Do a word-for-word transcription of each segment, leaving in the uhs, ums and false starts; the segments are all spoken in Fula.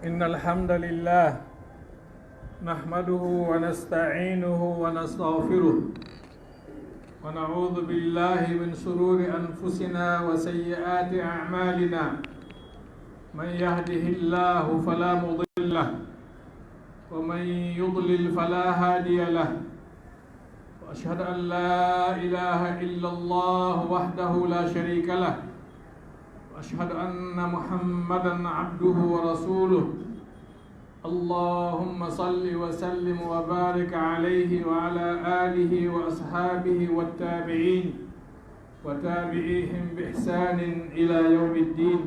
إن الحمد لله نحمده ونستعينه ونستغفره، ونعوذ بالله من شرور أنفسنا وسيئات أعمالنا. من يهده الله فلا مضل له، ومن يضلل فلا هادي له. وأشهد أن لا إله إلا الله وحده لا شريك له، وأشهد أن محمدا عبده ورسوله. اللهم صل وسلم وبارك عليه وعلى آله وأصحابه والتابعين وتابعيهم بإحسان إلى يوم الدين.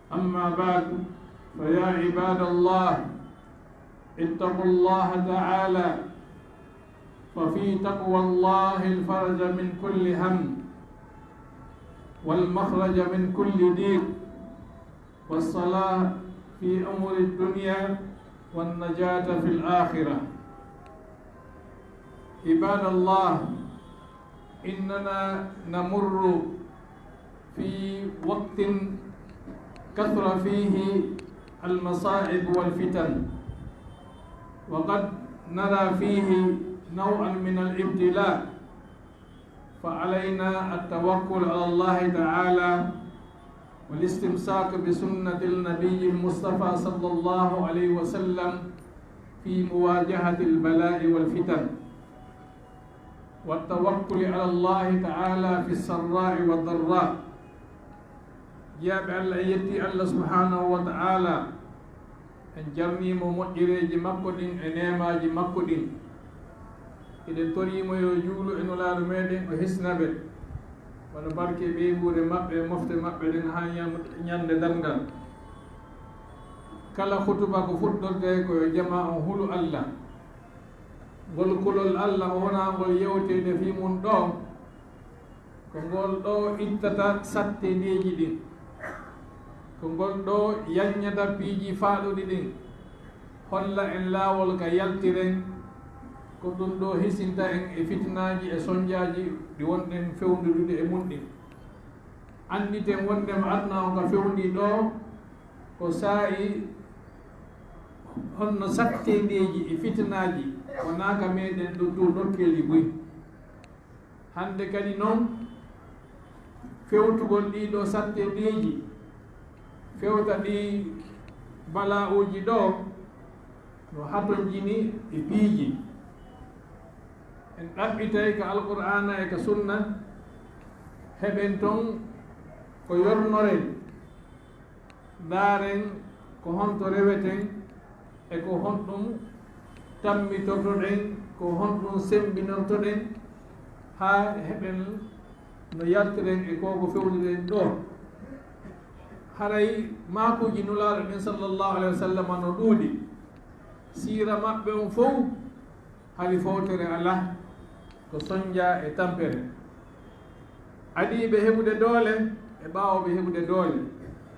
أما بعد، فيا عباد الله، اتقوا الله تعالى، ففي تقوى الله الفرج من كل هم، والمخرج من كل ضيق، والصلاح في أمور الدنيا، والنجاة في الآخرة. عباد الله، إننا نمر في وقت كثر فيه المصائب والفتن، وقد نرى فيه نوعا من الابتلاء، فعلينا التوكل على الله تعالى والاستمساك بسنة النبي المصطفى صلى الله عليه وسلم في مواجهة البلاء والفتن، والتوكل على الله تعالى في السراء والضراء. Jiyaaɓe Allah, en yetti Allah subhanahu wa ta'ala, en jarnii mo moƴƴereeji makko ɗin e neemaaji makko ɗin. Eɗen torii mo yo juulu e Nulaaɗo meɗen, o hisna ɓe, wano barke ɓeybuure maɓɓe e mofte maɓɓe ɗen haa ñam-, ñande darngal. Kala hutuba ko fuɗɗortee ko yo jamaa on hulu Allah. Ngol kulol Allah o wonaa ngol yewteede fii mun ɗoo, ko ngol ɗoo ittata sattedeeji ɗin, ko ngol ɗoo yaññata piiji faaɗuɗi ɗin, holla en laawol ka yaltiren, ko ɗun ɗoo hisinta en e fitinaaji e sonjaaji ɗi wonɗen fewndudude e mun ɗin. Annditen wonndema aduna on ka fewndii ɗoo, ko saa'i honno sattedeeji e fitinaaji wonaa ka meɗen ɗo dow nokkeeli buy. Hannde kadi non, fewtugol ɗii ɗoo sattedeeji, fewta ɗii bala'uuji ɗoo, no hatonjini e piiji. En ɗaɓɓitay ka Alqur'aana e ka Sunna, heɓen ton ko yornoren. Ndaaren ko honto reweten e ko honɗum tammitortoɗen, ko honɗum sembinortoɗen haa heɓen no yaltiren e ko ko fewniɗen ɗoo. Haray maakuuji Nulaaɗo ɗin sallallahu alayhi wa sallam no ɗuuɗi. Siira maɓɓe on fow hari fowtere alaa, ko sonjaa e tampere. Adiiɓe heɓude doole e ɓaawoɓe heɓude doole.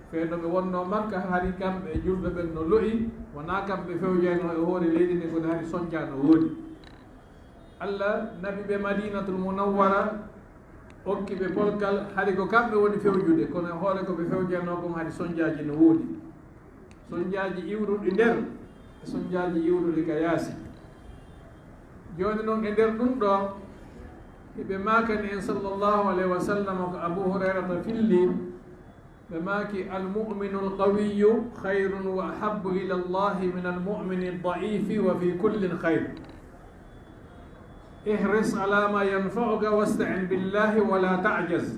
Fee no ɓe wonnoo Makka, hari kamɓe e julɓe ɓen no lo'i, wonaa kamɓe fewjaynoo e hoore leydi ndin, kono hari sonjaa no woodi. Allah naɓi ɓe Madinatul Munawwara, okki ɓe polkal, hari ko kamɓe woni fewjude, kono e hoore ko ɓe fewjaynoo kon hari sonjaaji no woodi. Sonjaaji iwruɗi nder, e sonjaaji iwruɗi ka yaasi. Jooni non e nder ɗun ɗoo, hiɓe maakani en sallallahu alayhi wa sallam ko Abu Hurayrata filli, ɓe maaki, "Al-mu'minu al-qawiyyu khayrun wa ahabbu ila Allahi min al-mu'mini ad-da'ifi wa fi kullin khayr. Ihris ala ma yanfa'uka wasta'in billahi wa la ta'jaz.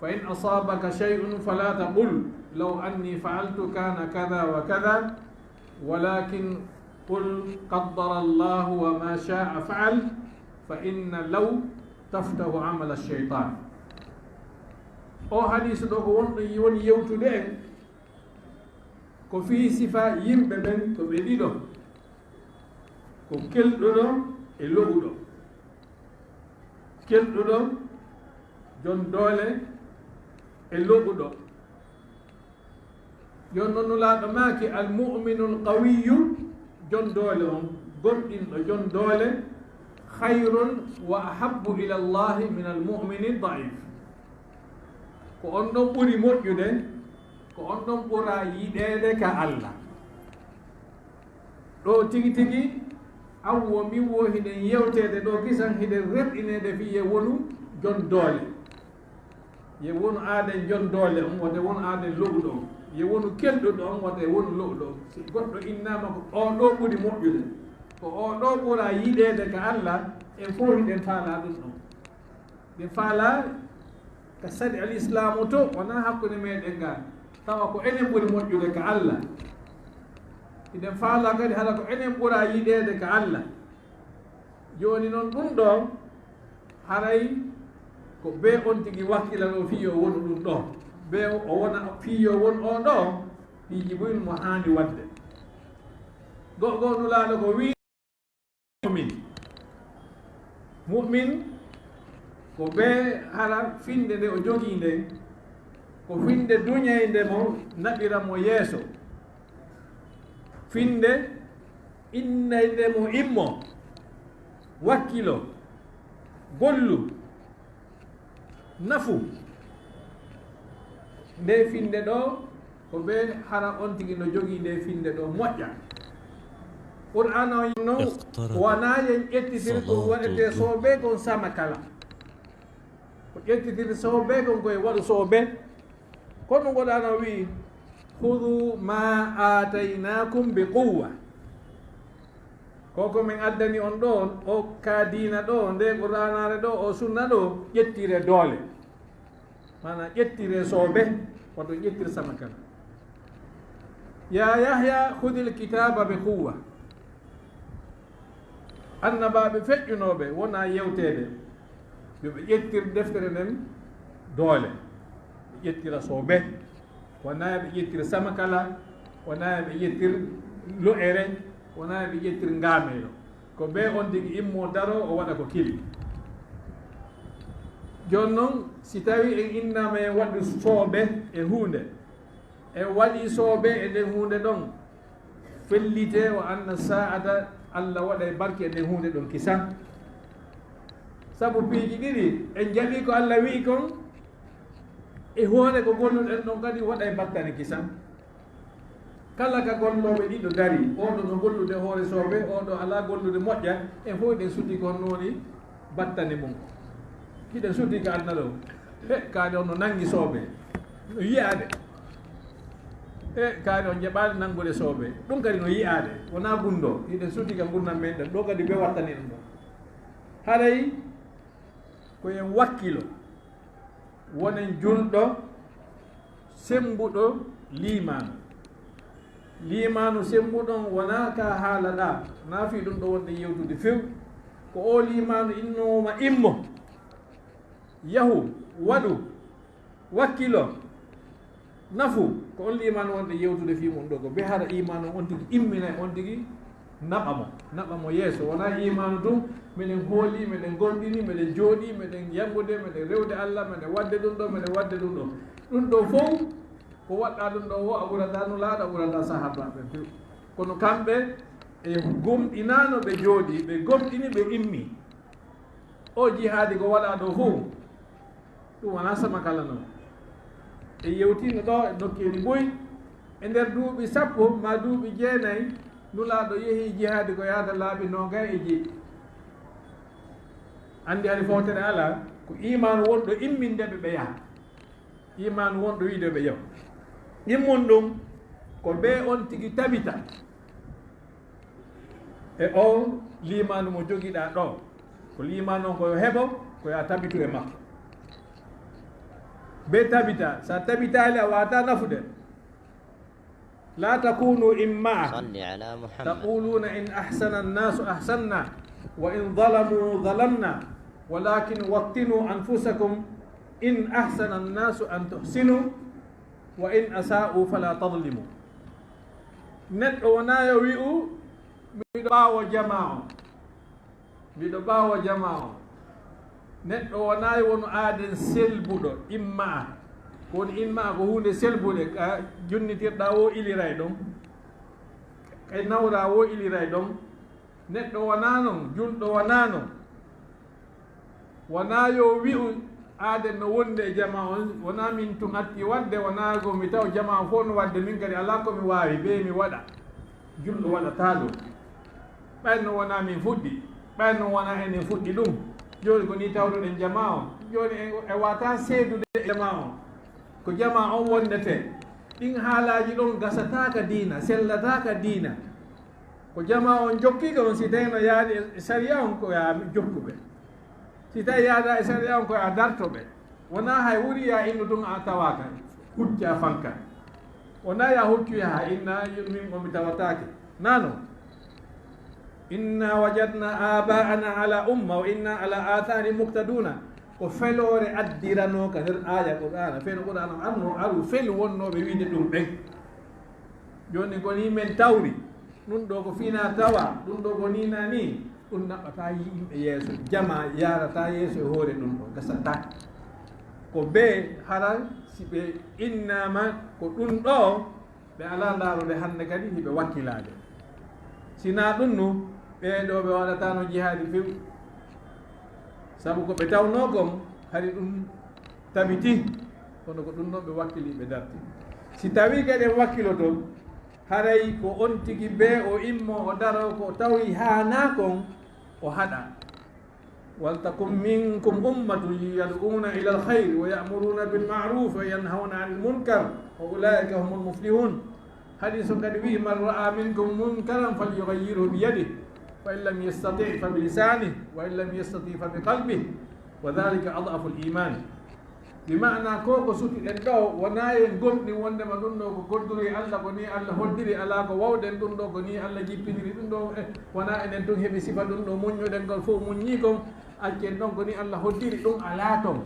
فإن أصابك شيء فلا تقل لو أني فعلت كان كذا وكذا، ولكن قل قدر الله وما شاء فعل، فإن لو تفتح عمل الشيطان." O hadiisu ɗoo ko wonɗo, woni yewtude en ko fii sifa yimɓe ɓen, ko ɓe ɗiɗo, ko kelɗuɗo e lo'uɗo. Kelɗuɗo, jon doole, e lo'uɗo. Jon non Nulaaɗo maaki, "Al-mu'minu al-qawiyyu", jon doole on, gomɗinɗo jon doole, "khayrun wa ahabbu ila Allahi min al-mu'mini ad-da'if." Ko on ɗon ɓuri moƴƴude, On ɗon ɓura yiɗeede ka Alla. Ɗo tigi tigi, an wo min wo hiɗen yewteede ɗo kisan, hiɗen rerɗineede fii ye wonu jon doole. Ye wonu aaden jon doole on, wata wonu aaden lo'uɗo on. Ye wonu kelɗuɗo on, wata wonu lo'uɗo on. Si goɗɗo innaama ko oo ɗoo ɓuri moƴƴude, ko oo ɗoo ɓura yiɗeede ka Alla, en fow hiɗen faalaa ɗun ɗon. Ɓe faalaa ka sariya al-Islaamu to, wonaa hakkunde meɗen ga, tawa ko enen ɓuri moƴƴude ka Alla. Hiɗen faalaa kadi hara ko enen ɓura yiɗeede ka Alla. Jooni non ɗun ɗoo, haray ko bee on tigi wakkila ɗoo fii yo wonu ɗun ɗoo. Bee o wona fii yo wonu oo ɗoo, piiji buy mo haani waɗde. Go'o go'o Nulaaɗo ko wi'i, Mu'min. Mu'min ko bee hara finnde nde o jogii nden, ko finnde duñaynde mo naɓira mo yeeso. Finnde innayde mo immo, wakkilo, gollu, nafu. Nde finnde ɗoo, ko ɓe hara on tigi no jogii nde finnde ɗoo moƴƴa. Qur'aana on non, اقتربت wanaa yen ƴettitiri ko صلاة waɗetee الظهر. Soobee kon sama kala. Ko ƴettitiri soobee kon ko e waɗu soobee. Kono Qur'aana wi'i, "Khudhu ma aataynaakum bi quwwa." Ko ko min addani on ɗoo, o ka diina ɗoo, nde Qur'aanaare ɗoo, o sunna ɗoo, ƴettire doole. Maanaa ƴettire soobee, wato ƴettire sama kala. "Ya Yahya, khudhil kitaaba bi quwwa." Annabaaɓe feƴƴunooɓe wonaa yewteede yo ɓe ƴettir deftere nden doole, ɓe ƴettira soobee. Wonaa yo ɓe ƴettir sama kala, wonaa yo ɓe ƴettir lo'ere, wonaa yo ɓe ƴettir ngaameelo. Ko bee on tigi immoo daroo, o waɗa ko kili. Jooni non, si tawii en innaama en waɗu soobee e huunde, en waɗii soobee e nden huunde ɗon, fellitee o anna saa'ata Alla waɗay barke e nden huunde ɗon kisan. Sabu piiji ɗiɗi, en jaɓii ko Alla wi'i kon, e hoore ko golluɗen ɗon kadi waɗay battane kisan. Kala ka gollooɓe ɗiɗo darii, oo ɗoo no gollude hoore soobee, oo ɗoo alaa gollude moƴƴa, en fow ɗen suti ko honno woni battane mum. Hiɗen suti ka aduna ɗoo. He, kaari on no nangi soobee. No yi'aade. He, kaari on jaɓaali nangude soobee. Ɗum kadi no yi'aade. Wonaa gunndoo. Hiɗen suti ka ngurndan men ɗen. Ɗoo kadi ɓe wattani ɗum ɗoo. Haray ko en wakkilo. Wonen julɗo semmbuɗo liimaanu. Liimaanu semmbuɗo on wonaa ka haalaɗaa. Naa fii ɗum ɗoo wonde yewtude few. Ko oo liimaanu innooma immo. Yahu, waɗu, wakkilo, nafu, ko on liimaanu wonde yewtude fii mun ɗoo ko be hara iimaanu on tigi imminay on tigi naɓa mo, naɓa mo yeeso. Wonaa iimaanu tun, meɗen hoolii, meɗen gomɗini, meɗen jooɗii, meɗen yanngude, meɗen rewde Alla, meɗen waɗde ɗum ɗoo, meɗen waɗde ɗum ɗoo. Ɗum ɗoo fow ko waɗɗaa ɗum ɗoo woo, a ɓurataa Nulaaɗo, a ɓurataa sahaabaaɓe ɓen few. Kono kamɓe ɓe gomɗinaano, ɓe jooɗii, ɓe gomɗini, ɓe immi. Oo jihaadi ko waɗaa ɗoo fow, ɗum wonaa sama kala non. En yewtiino ɗoo e nokkeeli buy, e nder duuɓi sappo maa duuɓi jeenay, Nulaaɗo yehi jihaadi ko yaata laabi noogay e jeeɗiɗi. Anndi hari fowtere alaa, ko iimaanu wonɗo imminde ɓe ɓe yaha. Iimaanu wonɗo wiide ɓe yaha. Immun ɗum, ko bee on tigi tabita. E oo liimaanu mo jogiɗaa ɗoo, ko liimaanu on ko yo heɓo, ko yo a tabitu e makko. Be tabita, so a tabitaali a waawataa nafude. لا تكونوا إمعة صل على محمد. تقولون إن أحسن الناس أحسنا وإن ظلموا ظلمنا ولكن وطنوا أنفسكم إن أحسن الناس أن تحسنوا وإن أساءوا فلا تظلموا. Neɗɗo wonaa yo wi'u, "Miɗo ɓaawo jamaa on." Miɗo ɓaawo jamaa on. Neɗɗo wonaayi wonu aaden selbuɗo, imma'a. Ko woni imma'a ko huunde selbude, ka junnitirɗaa woo iliray ɗon. Kay nawraa woo iliray ɗon. Neɗɗo wonaa non, julɗo wonaa non. Wonaa yo wi'u, Aaden no wonde e jamaa on, wonaa min tun atti waɗde, wonaa ko mi taw jamaa on fof no waɗde, min kadi alaa ko mi waawi, bee mi waɗa. Julɗo waɗataa ɗum. Ɓay no wonaa min fuɗɗi, ɓay no wonaa enen fuɗɗi ɗum. Jooni ko nii tawruɗen jamaa on. Jooni en, en waawataa seedude e jamaa on. Ko jamaa on wondetee. Ɗin haalaaji ɗon gasataa ka diina, sellataa ka diina. Ko jamaa on jokki ɗon, si tawi no yaadi e sariya on, ko yo a jokku ɓe. Si tawi yaadaa e sariya on, ko yo a darto ɓe. Wonaa hay wuri yo a innu tun a tawaaka, hucca a fanka. Wonaa yo a huccu yaha inna min o mi tawataake. Nano. Inna wajadna abaana ala umma wa inna ala atharihim muqtaduna. Ko feloore addiranoo ka nder aaya Qur'aana. Feno Qur'aana arno aru felu wonnooɓe wiide ɗum ɓen. Jooni ko nii men tawri. Ɗum ɗo ko fina tawa, ɗum ɗo ko nii na nii. Ɗum naɓɓataa yimɓe yeeso. Jamaa yaarataa yeeso e hoore ɗum ɗo. Gasataa. Ko bee hara si ɓe innaama ko ɗum ɗo, ɓe alaa ndaarude hannde kadi hiɓe wakkilaade. Si naa ɗum nu, ɓee ɗo ɓe waɗataano jihaadi few. Sabu ko ɓe tawnoo kon, hari ɗum tabiti, kono ko ɗum noon ɓe wakkili, ɓe darti. Si tawii kadi en wakkiloto, haray ko on tigi bee o immo o daro ko tawi haanaa kon, o haɗa. Waltakun minkum ummatun yad'una ila alkhayri wa ya'muruna bil ma'ruf wa yanhawna anil munkar wa ulaika humul muflihun. Hadiis on kadi wi'i, man ra'a minkum munkaran falyughayyirhu bi yadihi, fa in lam yastati' fa bi lisanihi, wa in lam yastati' fa bi qalbihi, wa dhalika ad'aful iman. Bi maana ko ko sutuɗen ɗo wonaa en gomɗin wondema ɗum ɗo ko kodduri Allah, ko nii Allah hoddiri, alaa ko wawɗen ɗum ɗo, ko nii Allah jippiniri ɗum ɗo, e wonaa enen tun heɓi sifa ɗum ɗo, muññuɗen ngol fof muññii kon, accen ɗon ko nii Allah hoddiri, ɗum alaa ton.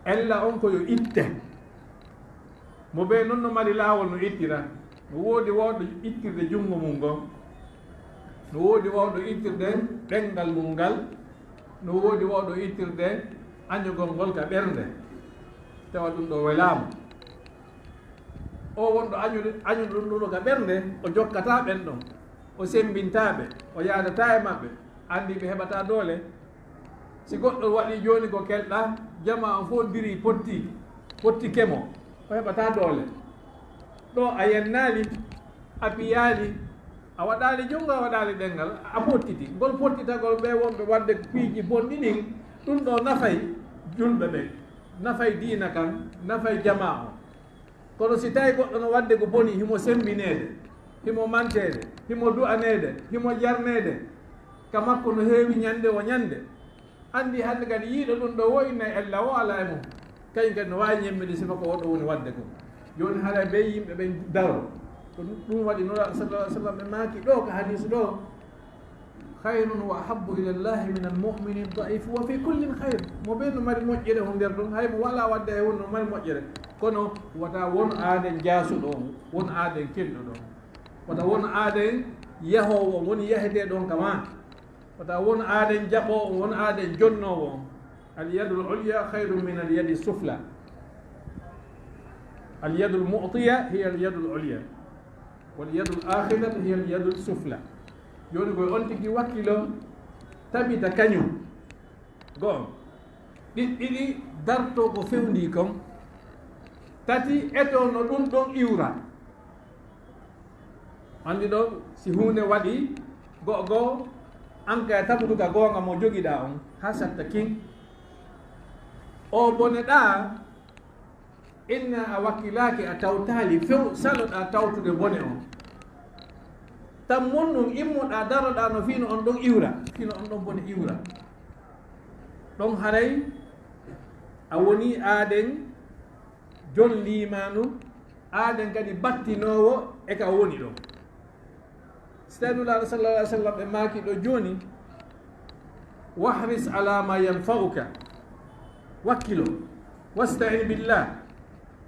Ella on ko yo itte. Mo bee non no mari laawol no ittira. No woodi wawɗo ittirde junngo mum ngon. No woodi wawɗo ittirde ɗemngal mum ngal. No woodi wawɗo ittirde añugol ngol ka ɓernde. Tawa ɗum ɗo welaama. O wonɗo añude, añude ɗum ɗum ɗo ka ɓernde, o jokkataa ɓen ɗon. O semmbintaa ɓe, o yaadataa e maɓɓe. Anndi ɓe heɓataa doole. Si goɗɗo waɗii jooni ko kelɗaa, jamaa on fof dirii potti, potti kemo, o heɓataa doole. Ɗo a yennaali, a piyaali, a waɗaali junngo, a waɗaali ɗemngal, a pottiti. Ngol pottitagol ɓe wonɓe waɗde piiji bonɗi ɗin, ɗum ɗo nafay julɓe ɓen, nafay diina kan, nafay jamaa on. Kono si tawi goɗɗo no waɗde ko boni, himo semmbineede, himo manteede, himo du'aneede, himo jarneede, ka makko no heewi ñande o ñande. Anndi hannde kadi yiiɗo ɗum ɗo wo inna e ella o alaa e mum. Kañum kadi no waawi ñemminde sifa ko oɗo woni waɗde ko. Jooni haray ɓe yimɓe ɓen daro. Ko ɗum waɗi Nulaaɗo sallallahu alaihi wasallam ɓe maaki ɗo ka hadiis ɗo. Khayrun wa ahabbu ila Allahi min al-mu'mini ad-da'if wa fi kullin khayr. Mo ɓe no mari moƴƴere on nder ɗum, hay mo wala wadde hay won no mari moƴƴere. Kono wata won aaden jaasuɗo on, won aaden kelɗo ɗon. Wata won aaden yahoowo on, woni yahete ɗon kama. Wata won aaden jaɓoowo on, won aaden jonnoowo on. Al yadul ulya khayrun min al yadi sufla. Al yadul mu'tiya hiya al yadul ulya. Wal yadul akhidatu hiya al yadul sufla. Jooni koye on tigi wakkilo tabita kañum. Go'o. Ɗiɗ-, ɗiɗi darto ko fewndii kon. Tati eto no ɗum ɗon iwra. Anndi ɗo si huunde waɗi go'o go'o, an kay tabudu ka goonga mo jogiɗaa on, haa satta kin. O bone ɗaa, inna a wakkilaaki, a tawtaali few, saloɗaa tawtude bone on. Tammun ɗum immoɗaa, daroɗaa no fii no on ɗon iwra, fii no on ɗon bone iwra. Ɗon haray a woni aaden jon liimaanu, aaden kadi battinoowo e ka woni ɗon. Sitay Nulaaɗo sallallahu alaihi wasallam ɓe maaki ɗo jooni, wahris ala ma yanfa'uka. Wakkilo. Wasta'in billah.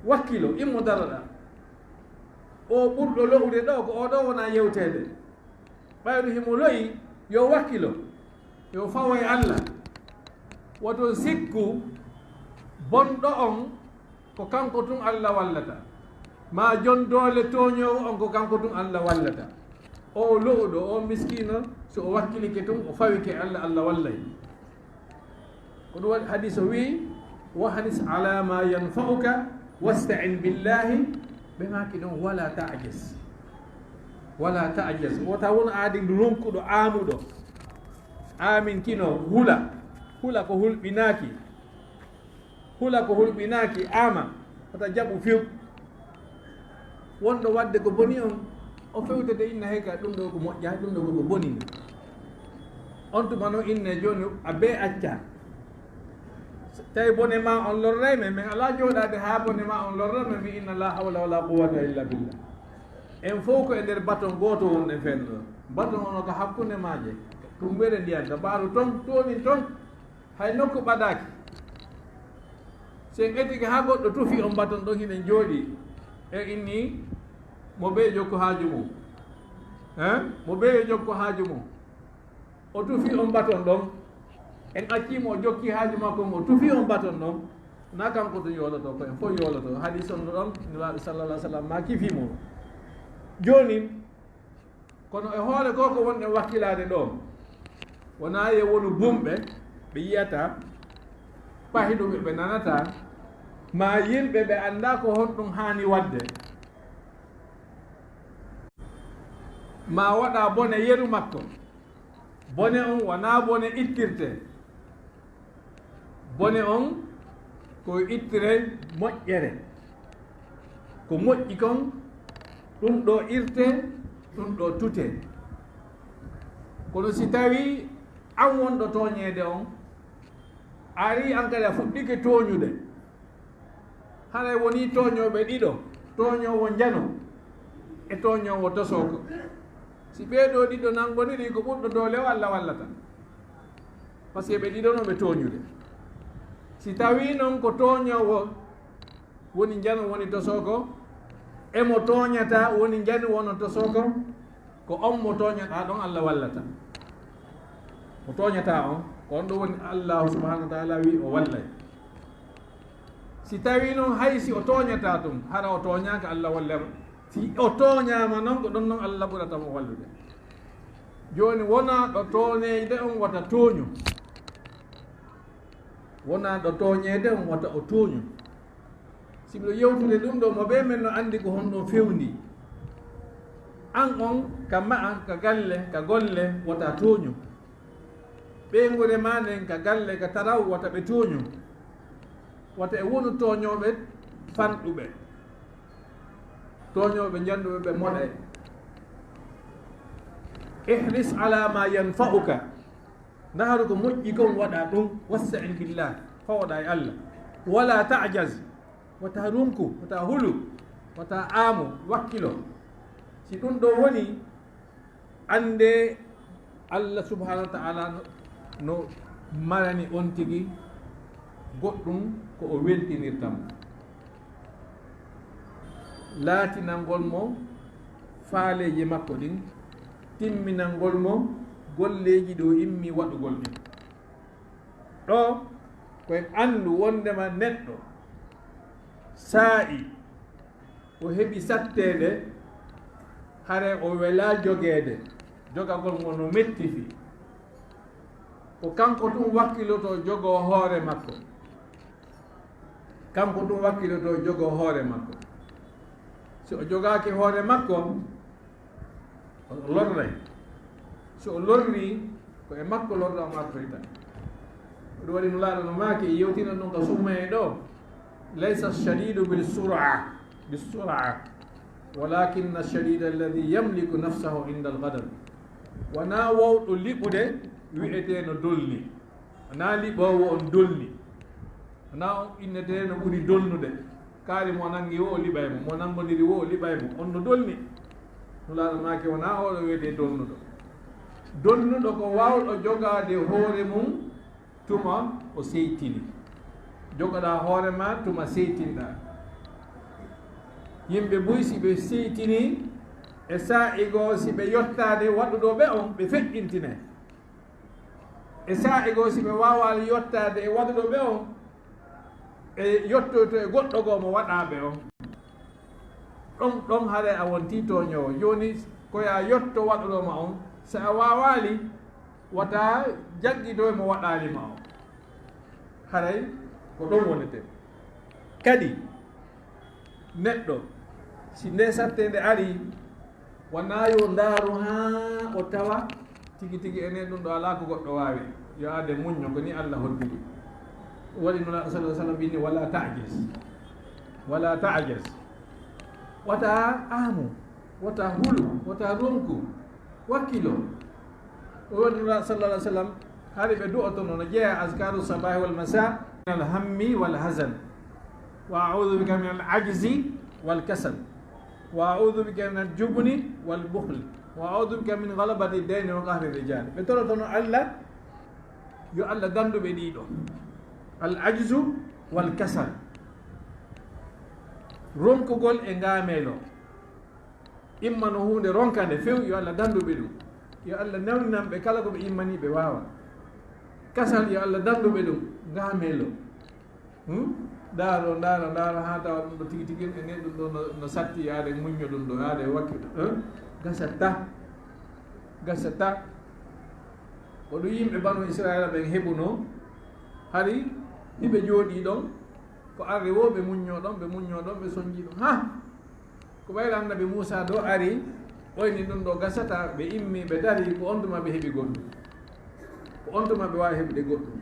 Wakkilo, immo daroɗaa. O ɓurɗo lo'ude ɗo ko oɗo wona yewteede. Ɓayru himo lo'i, yo wakkilo. Yo fawo e Allah. Woto sikku bonɗo on ko kanko tun Allah wallata. Maa jon doole tooñoowo on ko kanko tun Allah wallata. O lo'uɗo, o miskiino, so o wakkilike tun, o fawike Allah, Allah wallay. Ko ɗum waɗi hadis o wii, "Wahris ala ma yanfa'uka, wasta'in billahi." Ɓe maaki ɗon, "Wala ta'jas. Wala ta'jas." Wota won aadi ronkuɗo, aamuɗo. Aamin kino, hula. Hula ko hulɓinaaki. Hula ko hulɓinaaki, aama. Wota jaɓu few. Wonɗo waɗde ko boni on, o fewtete inna heyka ɗum ɗo ko moƴƴa, ɗum ɗo ko boni. On tuma noon inne jooni a bee acca. Tawi bone ma on lorray men, men alaa jooɗaade haa bone ma on lorra men, mi inna laa hawla wala quwwata illa billah. En fof ko e nder baton gooto wonɗen fenno ɗo. Baton ono ko hakkunde maaje, tummbere ndiyan, ka mbaaru ton, toonin ton, hay nokku ɓadaaki. Si en etike haa goɗɗo tufi on baton ɗon, hiɗen jooɗii. E inni, mo bee jokko haaju mum. Hein? Mo bee jokko haaju mum. O tufi on baton ɗon. En accii mo, o jokki haaju makko, mo tufi on baton ɗon. Na kanko tun yooloto, ko en fof yooloto. Hadis on ɗon, Nulaaɗo sallallahu alaihi wasallam ma kifi mo. Jooni, kono e hoore ko ko wonɗen wakkilaade ɗo, wonaa yo wonu bumɓe ɓe yiyata, pahiɗuɓe ɓe nanata, maa yimɓe ɓe anndaa ko honɗum haani waɗde, maa waɗa bone yeru makko. Bone on wonaa bone ittirte. Bone on ko ittire moƴƴere. Ko moƴƴi kon, ɗum ɗo irte, ɗum ɗo tute. Kono si tawii an wonɗo tooñeede on, a arii an kadi a fuɗɗike tooñude, haray wonii tooñooɓe ɗiɗo, tooñoowo njano e tooñoowo tosooko. Si ɓee ɗoo ɗiɗo nanngondirii, ko ɓurɗo doole o Alla wallata. Par ce que ɓe ɗiɗo no ɓe tooñude. Si tawii noon ko tooñoowo woni njano woni tosooko, e mo tooñataa woni njano woni tosooko, ko on mo tooñataa ɗon Alla wallata. Mo tooñataa on, ko on ɗo woni Allaahu subhaanahu wa taala wii o wallay. Si tawii noon hay si o tooñataa tun, hara o tooñaaka, Alla wallay mo. Si o tooñaama noon, ko ɗon noon Alla ɓurata mo wallude. Jooni wonaa ɗo tooñeede on wata tooñu. Wonaa ɗo tooñeede on wata o tooñu. Si miɗo yewtude ɗum ɗo, mo ɓe men no anndi ko honɗum fewndi. An on ka ma'a, ka galle, ka golle, wata tooñu. Ɓeynguure ma nden ka galle, ka taraw, wata ɓe tooñu. Wata e wonu tooñooɓe fanɗuɓe. Tooñooɓe njannduɓe ɓe moɗay. Ihris ala ma yanfa'uka. Ndaharu ko moƴƴi kon waɗa ɗum. Wasta'in billah. Fawɗa e Allah. Wala ta'jaz. Wata runku, wata hulu, wata aamu, wakkilo. Si ɗum ɗo woni, annde Allah subhanahu wa ta'ala no, no marani on tigi goɗɗum ko o weltinirta mo. Laatinangol mo faaleeji makko ɗin, timminangol mo golleeji ɗo immi waɗugol ɗin. Ɗo ko en anndu wondema neɗɗo saa'i o heɓi satteende, hare o welaa jogeede, jogagol ngo no metti fii. Ko kanko tun wakkiloto jogoo hoore makko. Kanko tun wakkiloto jogoo hoore makko. Si o jogaaki hoore makko, o lorray. Si o lorri, ko e makko lorra on artoyta. Ɗum waɗi Nulaaɗo no maaki, e yewtina ɗum ka summa e ɗo, "Laysa shadidu bil sur'a, bis sur'a, walakinna shadida alladhi yamliku nafsahu inda al ghadab." Wonaa wowɗo liɓude wi'etee no dolni. Wonaa liɓoowo on dolni. Wonaa on innetee no ɓuri dolnude. Kaari mo nangi wo o liɓay mo, mo nangondiri wo o liɓay mo. On no dolni. Nulaaɗo maaki wonaa oɗo wiyetee dolnuɗo. Dolnuɗo ko waawɗo jogaade hoore mum tuma o seytini. Jogoɗaa hoore ma tuma seytinɗaa. Yimɓe buy si ɓe seytini, e saa'i goo si ɓe yottaade waɗuɗo ɓe on, ɓe feƴƴintinay. E saa'i goo si ɓe waawaali yottaade e waɗuɗo ɓe on, ɓe yottoyto e goɗɗo goo mo waɗaa ɓe on. Ɗon, ɗon hare a wontii tooñoowo. Jooni ko yaa yotto waɗuɗo ma on, si a waawaali, wata jaggitoy mo waɗaali ma on. Haray ko ɗon wonete. Kadi, neɗɗo, si nde satteende arii, wonaa yo ndaaru haa o tawa tigi tigi enen ɗum ɗo alaa ko goɗɗo waawi. Yo aade muñño, ko ni Allah hoddiri. Waɗi Nulaaɗo sallallahu alaihi wasallam wiyi ni, "Wala ta'jaz. Wala ta'jaz." Wata aamu, wata hulu, wata ronku, wakkilo. O waɗi Nulaaɗo sallallahu alaihi wasallam, hari ɓe du'otono, no jeyaa azkaru sabahi wal masa, "Min al hammi wal hazan. Wa a'udhu bika min al ajzi wal kasal. Wa a'udhu bika min al jubni wal bukhli. Wa a'udhu bika min ghalabati dayni wa qahri rijal." Ɓe torotono Allah, yo Allah dandu ɓe ɗiɗo. Al ajzu wal kasal. Ronkugol e ngaamelo. Immano huunde, ronka nde few, yo Allah dandu ɓe ɗum. Yo Allah newninan ɓe kala ko ɓe immani ɓe waawa. Kasal, yo Allah dandu ɓe ɗum, ngaamelo. Hmm? Ndaaro, ndaaro, ndaaro, haa tawa ɗum ɗo tigi tigi, enen ɗum ɗo no, no satti yaade muñño ɗum ɗo, yaade wakki ɗum. Hmm? Gasata. Gasata. Ko ɗum yimɓe banu Israila ɓen heɓuno, hari hiɓe jooɗii ɗon, ko arde wo ɓe muñño ɗon, ɓe muñño ɗon, ɓe sonji ɗum. Ha! Ko ɓayri Annabi Muusa ɗo ari, oyni ɗum ɗo gasata, ɓe immi, ɓe dari, ko on tuma ɓe heɓi goɗɗum. Ko on tuma ɓe waawi heɓude goɗɗum.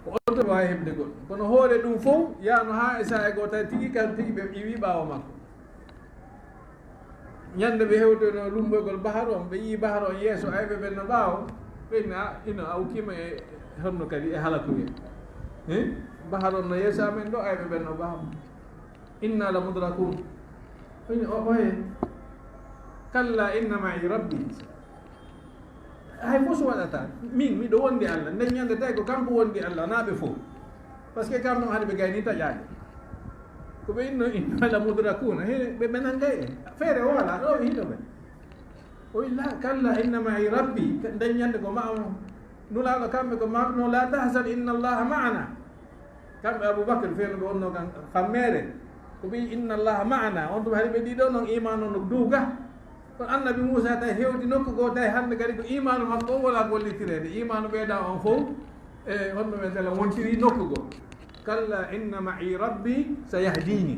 Ko on tuma ɓe waawi heɓude goɗɗum. Kono hoore ɗum fof, yaano haa e saa'e goo tawi tigi kan tigi ɓe iwi ɓaawo makko. Ñande ɓe hewtoyno lumboygol bahar on, ɓe yii bahar on yeeso, ayɓe ɓen no ɓaawo, ɓe inni, "A, ino a ukkima e honno kadi e halakuyee. He? Bahar on no yeeso amen ɗo, ayɓe ɓen no ɓaawo. Inna la mudrakun." O inni, "O, oye. Kalla inna ma'i rabbi." Hay fof so waɗata, min miɗo wondi Allah, nden ñande tawi ko kanko wondi Allah, naa ɓe fof. Parce que kam ɗum hade ɓe gayni taƴaade. Ko ɓe inno, inna la mudrakuna, he, ɓe, ɓe nanngay en. Feere o alaa, ɗo ɓe hiɗo ɓe. O wi, "La, kalla, inna ma'i rabbi." Ka-, nden ñande ko ma on. Nulaaɗo kamɓe ko maɗuno, "La tahzan, inna Allaha ma'ana." Kamɓe Abubakar feere ɓe wonno kan fammeere. Ko ɓe, "Inna Allaha ma'ana." On tuma hari ɓe ɗiɗo non imaanu no duuga. Kono Annabi Muusa tawi hewti nokku goo, tawi hannde kadi ko imaanu makko on wala gollitireede. Imaanu ɓeyda on fof, e honno ɓe tela wontiri nokku goo. "Kalla inna ma'i rabbi sayahdini."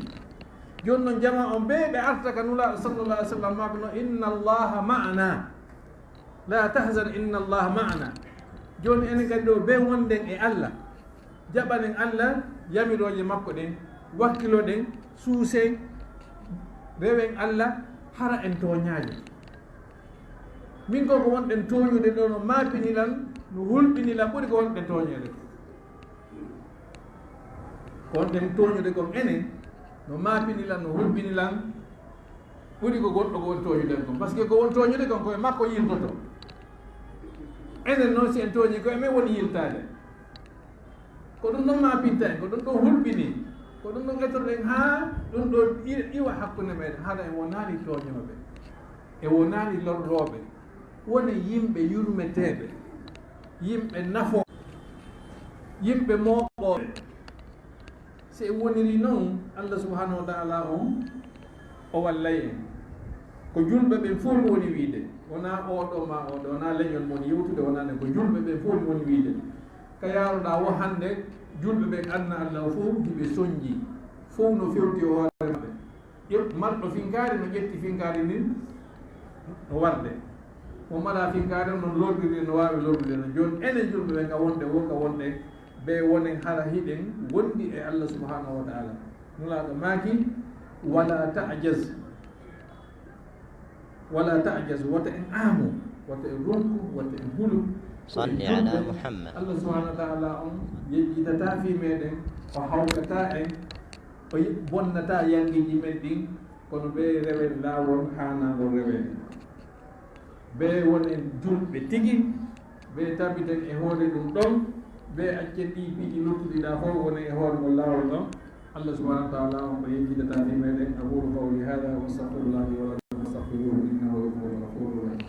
Jooni non jamaa on bee ɓe arta ka Nulaaɗo sallallahu alaihi wasallam maako no, "Inna Allaha ma'ana. La tahzan inna Allaha ma'ana." Jooni enen kadi ɗo bee wonden e Allah. Jaɓanen Allah yamirooje makko ɗen, wakkiloɗen, suusen, rewen Allah, hara en tooñaali. Min ko ko wonɗen tooñude ɗo no maapini lan, no hulɓini lan, ɓuri ko wonɗen tooñeede. Ko wonɗen tooñude kon enen, no maapini lan, no hulɓini lan, ɓuri ko goɗɗo ko woni tooñude kon. Parce que ko woni tooñude kon, ko e makko yiltoto. Enen noon, si en tooñi, ko e men woni yiltaade. Ko ɗum ɗon maapinta en, ko ɗum ɗon hulɓini, ko ɗum ɗon etoɗen haa ɗum ɗo i-, iwa hakkunde meɗen, hara en wonaani tooñooɓe, e wonaani lorrooɓe, wone yimɓe yurmeteeɓe, yimɓe nafo, yimɓe mooɓooɓe. Si en woniri noon, Allah subhanahu wa ta'ala on, o wallay en. Ko julɓe ɓen fof mi woni wiide, wonaa oo ɗoo maa oo ɗoo, wonaa leñol mon yewtude, wonaa nden, ko julɓe ɓen fof mi woni wiide. Ka yaaruɗaa wo hannde, julɓe ɓen anna Allah fof hiɓe sonji, fof no fewti e hoore maɓɓe. Ƴeew, marɗo finkaari no ƴetti finkaari ndin no warde. Mo mala finkaari on no lorriri, no waawi lorrude no. Jooni enen julɓe ɓen ka wonde wo, ka wonde ɓe wonen hara hiɗen wondi e Allah subhanahu wa ta'ala. Nulaaɗo maaki, "Wala ta'jaz." Wala ta'jaz, wota en aamu, wota en ronku, wota en hulu. Salli ala Muhammad. Allah subhanahu wa ta'ala on yejjitataa fii meɗen, o hawkataa en, o ye-, bonnataa yangeeji men ɗin, kono ɓe rewen laawol haanaangol reweede. Ɓe wonen julɓe tigi, ɓe tabiten e hoore ɗum ɗon, ɓe accen ɗii piiji luttuɗi ɗaa fof wonen e hoore ngol laawol ɗon. Allah subhanahu wa ta'ala on ko yejjitataa fii meɗen. أقول قولي هذا وأستغفر الله لي ولكم فاستغفروه إنه هو الغفور الرحيم.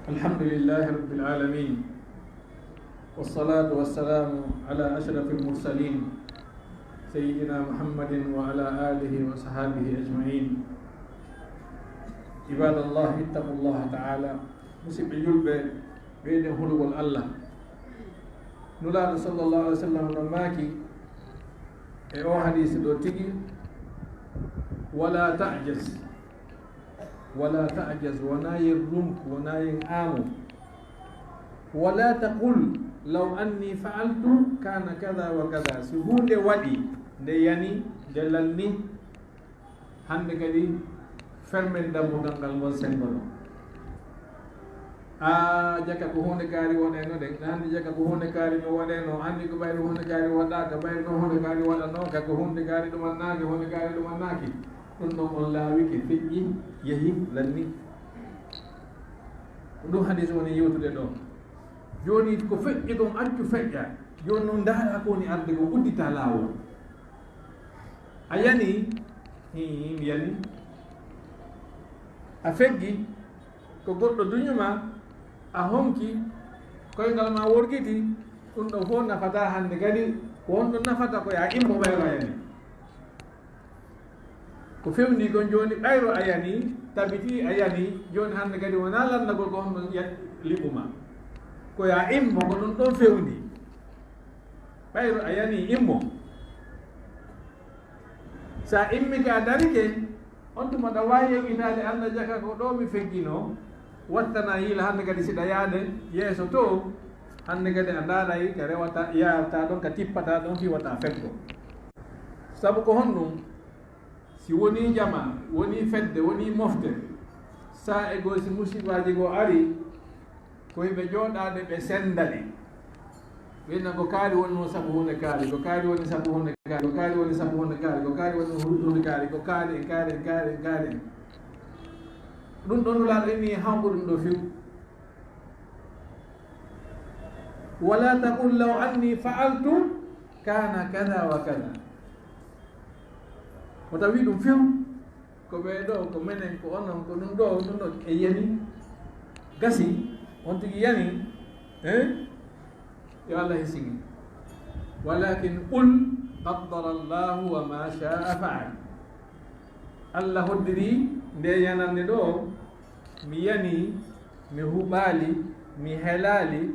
الحمد لله رب العالمين. والصلاة والسلام على أشرف المرسلين سيدنا محمد وعلى آله وصحابه أجمعين. عباد الله، اتقوا الله تعالى. Musidɓe julɓe, ɓeyden hulugol Allah. Nulaaɗo sallallahu alaihi wasallam no maaki e o hadiisi ɗo tigi: "Wala ta'jaz, wala ta'jaz, wona yen runku, wona yen aamu. Wala taqul law anni fa'altu kana kadha wa kadha." Si huunde waɗi, nde yani, nde lanni, hannde kadi fermen dambugal ngal ngon senngo ɗo. A jaka ko huunde kaari waɗayno ɗen, hannde jaka ko huunde kaari no waɗayno, anndi ko ɓayri huunde kaari waɗaaka, ɓayri no huunde kaari waɗanooka, ko huunde kaari ɗumannaaki, huunde kaari ɗumannaaki. Ɗum ɗon on laawike, feƴƴi, yehi, lanni. Ko ɗum hadis woni yewtude ɗo. Jooni ko feƴƴi kon, accu feƴƴa. Jooni noon ndaara ko woni arde ko, uddita laawol. A yani, hii, mi yani. A feggi, ko goɗɗo duñuma, a honki, koyngal ma worgiti, ɗum ɗo fof nafata hannde kadi, ko honɗum nafata ko ya immo ɓayro a yani. Ko fewndi kon jooni ɓayro a yani, tabiti a yani, jooni hannde kadi wonaa lanndagol ko honɗum ya-, liɓuma. Ko ya immo, ko ɗum ɗon fewndi. Ɓayro a yani immo. Sa immike a darike, on tuma ɗa waawi yeggitaade, annda jaka ko ɗo mi feggino, wattana yiila hannde kadi siɗa yaade yeeso to, hannde kadi a ndaaray ka rewata, yaarata ɗon, ka tippata ɗon, fii wata feggo. Sabu ko honɗum? Si wonii jama, wonii fedde, wonii mofte, saa e goo si musibaaji goo ari, ko hiɓe jooɗaade ɓe sennda ɗi. Ɓe inna ko kaari wonnoo sabu huunde kaari, ko kaari woni sabu huunde kaari, ko kaari woni sabu huunde kaari, ko kaari woni hu-, huunde kaari, ko kaari en, kaari en, kaari en, kaari en. Ɗum ɗon Nulaaɗo inni hawko ɗum ɗo few. Wala taqul law anni fa'altu kana kada wa kada. Wota wi ɗum few. Ko ɓee ɗo, ko menen, ko onon, ko ɗum ɗo, ɗum ɗo, e yani. Gasi, on tigi yani, eh? Yo Allah hisini. Walakin qul qaddara Allahu wa ma sha'a fa'al. Allah hoddiri nde yanande ɗo, mi yani, mi huɓaali, mi helaali,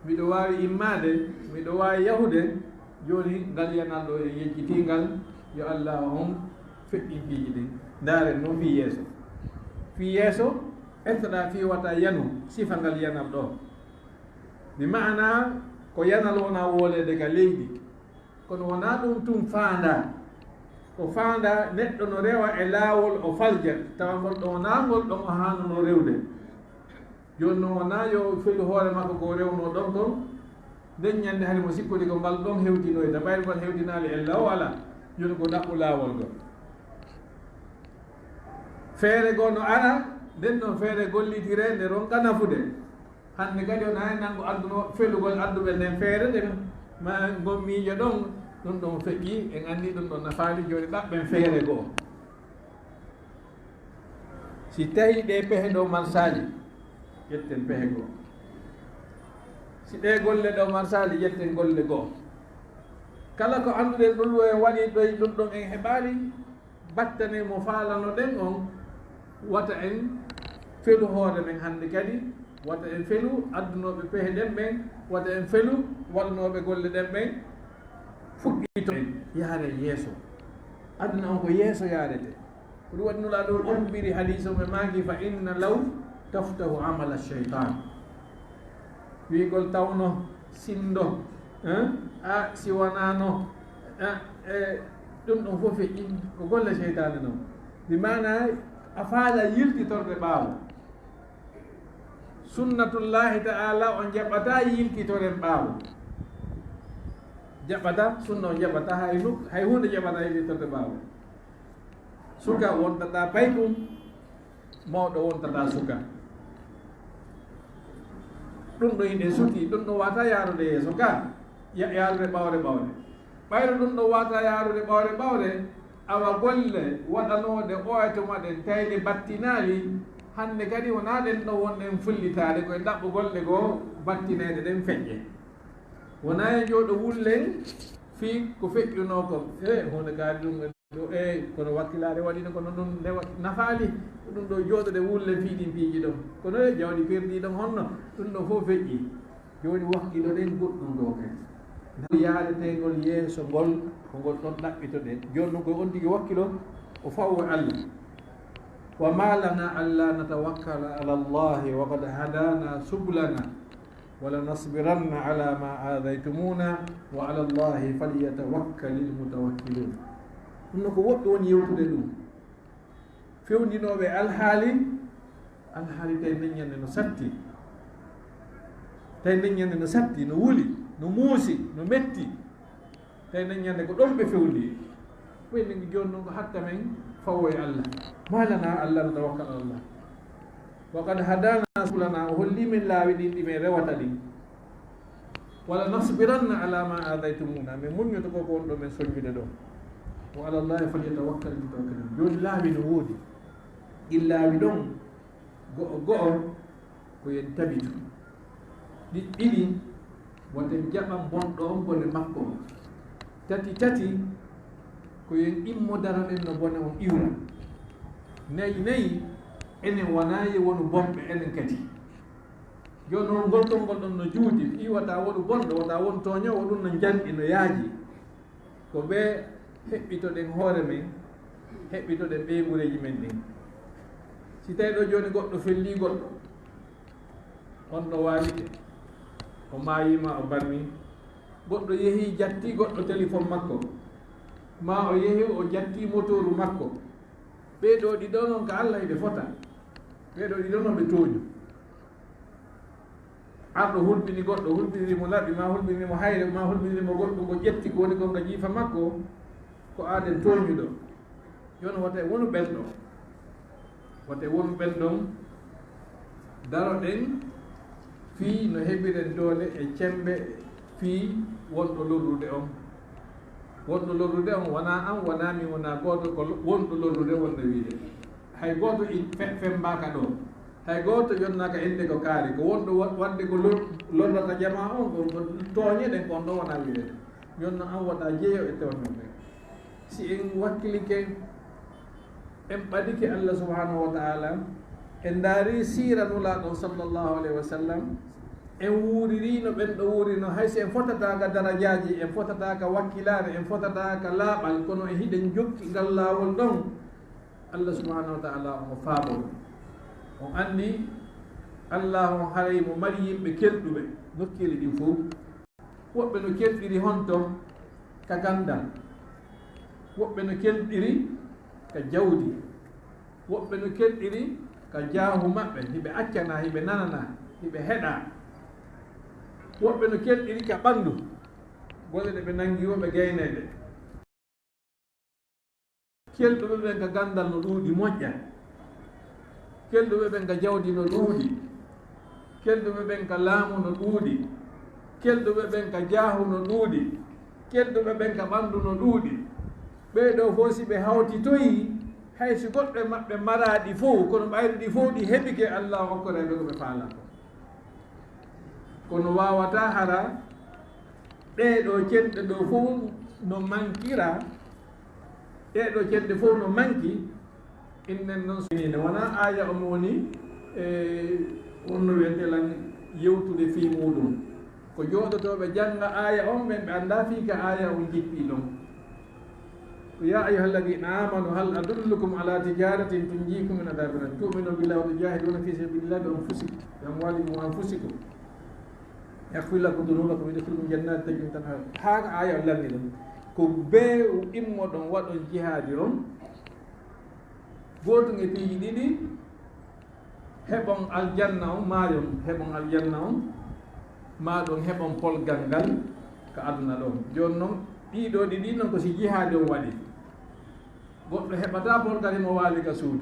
miɗo waawi immaade, miɗo waawi yahude, jooni ngal yanal ɗo en yejjitii ngal, yo Allah on feƴƴin piiji ɗin. Ndaaren noon fii yeeso. Fii yeeso, ettoɗaa fii wata yanu sifa ngal yanal ɗo. Mi maana ko yanal wona wooleede ka leydi. Kono wonaa ɗum tun faandaa. Ko faandaa neɗɗo no rewa e laawol o falja, tawa ngol ɗon wonaa ngol ɗon o haanunoo rewde. Jooni noon wonaa yo felu hoore makko ko rewnoo ɗon kon, nden ñannde hari mo sikkori ko ngal ɗon hewtinoyta, ɓayri ngal hewtinaali ella o alaa. Jooni ko ɗaɓɓu laawol ngol. Feere goo no ara, nden ɗon feere gollitiree nde ronka nafude. Hannde kadi on hay nanngo adduno felugol adduɓe nden feere nden, ma ngol miijo ɗon, ɗum ɗon feƴƴi, en anndi ɗum ɗon nafaali, jooni ɗaɓɓen feere goo. Si tawii ɗee pehe ɗoo marsaali, ƴetten pehe goo. Si ɗee golle ɗoo marsaali, ƴetten golle goo. Kala ko annduɗen ɗum ɗo en waɗi ɗoy, ɗum ɗon en heɓaali, battane mo faalanoɗen on, wata en felu hoore men hannde kadi, wata en felu addunooɓe pehe ɗen ɓen, wata en felu waɗunooɓe golle ɗen ɓen, fuɗɗito en yaaren yeeso. Aduna on ko yeeso yaarete. Ko ɗum waɗi Nulaaɗo on ummiri hadiis o ɓe maaki, "Fa inna law taftahu amala shaytan." Wiigol tawno, sinndo, hein? A, si wanaano, a, e, ɗum ɗon fof feƴƴi ko golle seytaane non. Bi maana a faala yiltitorɗe ɓaawo. Sunnatullaahi ta'aala on jaɓataa yiltitoren ɓaawo. Jaɓataa, sunna on jaɓataa hay nuk-, hay huunde jaɓataa yiltitorɗe ɓaawo. Suka wontataa paykum, mawɗo wontataa suka. Ɗum ɗo yimɓe suti, ɗum ɗo wata yaarude yeeso ka, ya-, yaarude ɓawre ɓawre. Ɓayro ɗum ɗo wata yaarude ɓawre ɓawre, awa golle waɗanooɗe oya tuma ɗen tayde battinaali, hannde kadi wonaa ɗen ɗo wonɗen fullitaade, koye ɗaɓɓugol ɗe goo battineede ɗen feƴƴe. Wonaa e jooɗo wullen, Fii ko feƴƴunoo kon, e, huunde gaari ɗum ɗo, e, kono wakkilaare waɗi no, kono ɗum nde wa-, nafaali. Ko ɗum ɗo jooɗoɗen wullen fii ɗin piiji ɗon. Kono, e, jawdi perdi ɗon honno, ɗum ɗo fof feƴƴi. Jooni wakkiloɗen goɗɗum ɗo kadi. Nde yaaretengol yeeso ngol, ko ngol ɗon ɗaɓɓitoɗen. Jooni non ko on tigi wakkilo, o fawo e Allah. وما لنا ألا نتوكل على الله وقد هدانا سبلنا ولنصبرن على ما آذيتمونا وعلى الله فليتوكل المتوكلون. Ɗum no ko woɗɗi woni yewtude ɗum. Fewndinooɓe alhaali, alhaali tawi neññande no satti. Tawi neññande no satti, no wuli, no muusi, no metti. Tawi neññande ko ɗon ɓe fewndi. Ɓe ni jooni non ko hatta men fawo e Allah. ما لنا ألا نتوكل على الله وقد هدانا سبلنا, o holli men laawi ɗin ɗi men rewata ɗin. ولنصبرن على ما آذيتمونا, min muññoto ko ko won ɗo men soññude ɗo. وعلى الله فليتوكل المتوكلون. Jooni laawi no woodi. Ɗin laawi ɗon go'o go'o ko yen tabitu. Ɗi-, ɗiɗi, woten jaɓan bonɗo on bone makko on. Tati, tati, ko yen immo daroɗen no bone on iwra. Nayi, nayi, enen wonaa ye wonu bonɓe enen kadi. Jooni non ngol konngol ɗon no juuti, fii wata wonu bonɗo, wata wonu tooñoowo, ɗum no njanɗi, no yaaji. Ko ɓe heɓɓitoɗen hoore men, heɓɓitoɗen ɓeynguureeji men ɗin. Si tawi ɗo jooni goɗɗo fellii goɗɗo, on ɗo waalike, o maayii maa o barmii, goɗɗo yehii jattii goɗɗo telefon makko, maa o yehii o jattii motooru makko, ɓee ɗoo ɗiɗo non ka Allah hiɓe fota, ɓee ɗoo ɗiɗo non ɓe tooñu. Arɗo hulɓini goɗɗo, hulɓiniri mo laɓi, maa hulɓiniri mo hayre, maa hulɓiniri mo goɗɗum, o ƴetti ko woni kon ka jiifa makko, ko aaden tooñuɗo. Jooni wota en wonu ɓen ɗon. Wota en wonu ɓen ɗon. Daroɗen fii no heɓiren doole e cemmbe fii wonɗo lorrude on. Wonɗo lorrude on wonaa an, wonaa min, wonaa gooto, ko lo-, wonɗo lorrude wonno wiide. Hay gooto i-, fe-, femmbaaka ɗo. Hay gooto yonnaaka innde ko kaari. Ko wonɗo wa-, waɗde ko lor-, lorrata jamaa on, ko, ko tooñe ɗen, ko on ɗo wonaa wiide. Jooni non an wota jeyo e tooñooɓe. Si en wakkilike, en ɓadike Allah subhanahu wa ta'ala, en ndaari siira Nulaaɗo sallallahu alayhi wa sallam, en wuuriri no ɓen ɗo wuurino, hay si en fotataa ka darajaaji, en fotataa ka wakkilaare, en fotataa ka laaɓal, kono e hiɗen jokki ngal laawol ɗon, Allah subhanahu wa ta'ala omo faabo ɗum. On anndi Allah on haray mo mari yimɓe kelɗuɓe nokkeeli ɗin fow. Woɓɓe no kelɗiri honto ka ganndal, woɓɓe no kelɗiri ka jawdi, woɓɓe no kelɗiri ka jaahu maɓɓe, hiɓe accana, hiɓe nanana, hiɓe heɗa. Woɓɓe no kelɗiri ka ɓanndu, golle ɗe ɓe nanngi wo ɓe gayneede. Kelɗuɓe ɓen ka ganndal no ɗuuɗi moƴƴa. Kelɗuɓe ɓen ka jawdi no ɗuuɗi. Kelɗuɓe ɓen ka laamu no ɗuuɗi. Kelɗuɓe ɓen ka jaahu no ɗuuɗi. Kelɗuɓe ɓen ka ɓanndu no ɗuuɗi. Ɓee ɗoo fow si ɓe hawtitoyii, hay si goɗɗo e maɓɓe maraa ɗi fow, kono ɓayri ɗi fow ɗi heɓike, Allah okkoray ɓe ko ɓe faalaa kon. Kono waawataa hara ɗee ɗoo cenɗe ɗoo fow no mankira, ɗee ɗoo cenɗe fow no manki, innen non so ne wonaa aaya on woni, e, wonno wiyetee lan yewtude fii muuɗum. Ko jooɗotooɓe jannga aaya on, ɓen ɓe anndaa fii ka aaya on jippii ɗon. يا أيها الذين آمنوا هل أدلكم على تجارة تنجيكم من عذاب أليم تؤمنون بالله وتجاهدون في سبيل الله بأنفسكم، بأموالكم وأنفسكم يغفر لكم ذنوبكم ويدخلكم جنات تجري من تحتها الأنهار. Haa ka aaya on lanni ɗon. Ko bee immoɗon waɗon jihaadi on, gootum e piiji ɗiɗi, heɓon aljanna on, maayon heɓon aljanna on, maa ɗon heɓon polgal ngal ka aduna ɗon. Jooni non, ɗii ɗoo ɗiɗi non ko si jihaadi on waɗi. Goɗɗo heɓataa polgal himo waali ka suudu.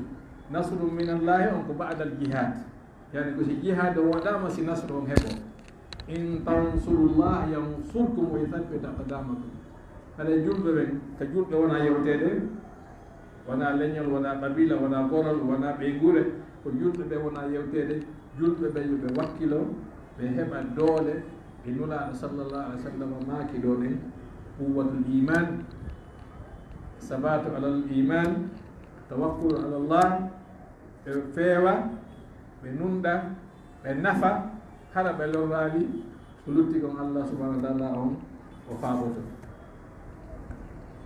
Nasrun minallaahi on ko ba'dal jihaad. Yani ko si jihaadi on waɗaama si nasru on heɓo. إن تنصروا الله ينصركم ويثبت أقدامكم. Haray julɓe ɓen, ka julɓe wonaa yewteede, wonaa leñol, wonaa qabiila, wonaa goral, wonaa ɓeynguure, ko julɓe ɓen wonaa yewteede, julɓe ɓen yo ɓe wakkilo, ɓe heɓa doole, ɓe Nulaaɗo sallallahu alaihi wa sallam maaki ɗoo ɗen, Quwwatul iman, sabatu alal iman, tawakkulu alallah. Ɓe feewa, ɓe nunɗa, ɓe nafa, hara ɓe lorraali. Ko lutti kon, Allah subhanahu wa taala on o faaboto.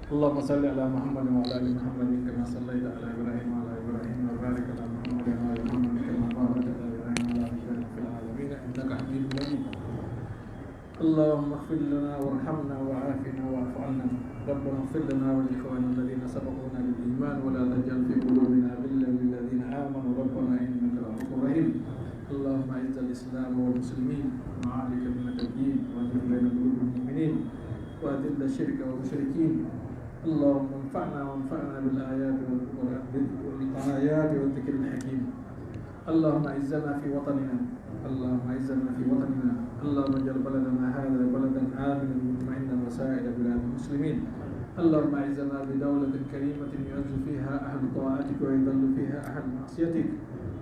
اللهم صل على محمد وعلى ال محمد كما صليت على ابراهيم وعلى ال ابراهيم وبارك على محمد وعلى ال محمد كما باركت على ابراهيم وعلى ال ابراهيم في العالمين انك حميد مجيد. اللهم اغفر لنا وارحمنا وعافنا واعف عنا. ربنا اغفر لنا ولاخواننا الذين سبقونا بالايمان ولا تجعل في قلوبنا غلا للذين امنوا ربنا انك رؤوف رحيم. اللهم اعز الاسلام والمسلمين وعلي كلمه الدين واجمع بين قلوب المؤمنين واذل الشرك والمشركين. اللهم انفعنا وانفعنا بالآيات والقرآن، بالآيات والذكر الحكيم. اللهم أعزنا في وطننا. اللهم أعزنا في وطننا. اللهم اجعل بلدنا هذا بلدا آمنا مطمئنا وسائر بلاد المسلمين. اللهم أعزنا بدولة كريمة يعز فيها أهل طاعتك ويذل فيها أهل معصيتك.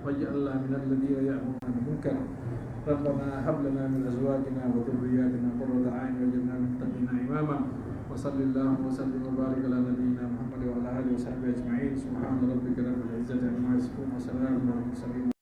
واجعلنا من الذين يأمرون بالمنكر. ربنا هب لنا من أزواجنا وذرياتنا قرة أعين واجعلنا للمتقين إماما. وصل اللهم وسلم وبارك على نبينا محمد وعلى آله وصحبه أجمعين. سبحان ربك رب العزة عما يصفون وسلام على المرسلين.